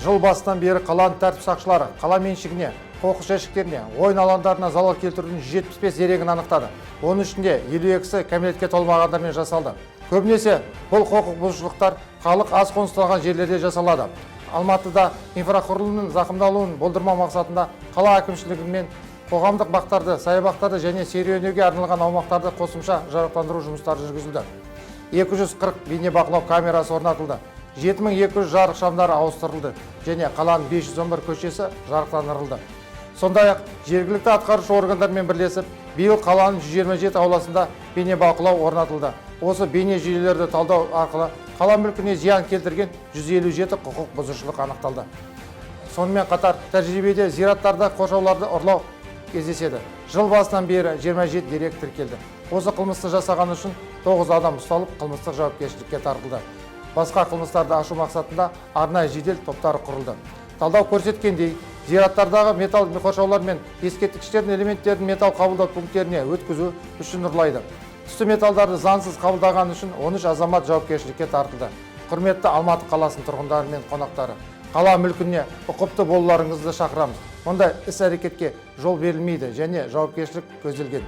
Жыл басынан бері қаланың тәртіп сақшылары қала меншігіне, қоқыс жәшіктеріне, ойын алаңдарына залал келтірудің 175 дерегін анықтады. Оның ішінде 52-сі кәмелетке толмағандармен жасалды. Көбінесе бұл құқық бұзушылықтар халық аз қоныстанған жерлерде жасалады. Алматыда инфрақұрылымның зақымдалуын болдырмау мақсатында қала әкімшілігімен қоғамдық бақтарды, саябақтарды және серуендеуге арналған аумақтарды қосымша жарықтандыру жұмыстары жүргізілді. 240 бейнебақылау камерасы орнатылды, 7200 жарық шамдары ауыстырылды және қаланың 511 көшесі жарықтандырылды. Сондай ақ жергілікті атқарушы органдармен бірлесіп, биыл қаланың 127 ауласында бейнебақылау орнатылды. Осы бейне жүйелерді талдау арқылы қала мүлкіне зиян келтірген 157 құқық бұзушылық анықталды. Сонымен қатар тәжірибеде зираттарда қоршауларды ұрлау кездеседі. Жыл басынан бері 27 дерек тіркелді. Осы қылмысты жасаған үшін 9 адам ұсталып, қылмыстық жауапкершілікке тартылды. Басқа қылмыстарды ашу мақсатында арнайы жедел топтар құрылды. Талдау көрсеткендей, зираттардағы металл қоршаулар мен ескерткіштердің элементтерін металл қабылдау пункттеріне өткізу үшін ұрлайды. Түсті металдарды заңсыз қабылдаған үшін 13 азамат жауапкершілікке тартылды. Құрметті Алматы қаласының тұрғындары мен қонақтары, қала мүлкіне ұқыпты болуларыңызды шақырамыз. Мұндай іс әрекетке жол берілмейді және жауапкершілік көзделген.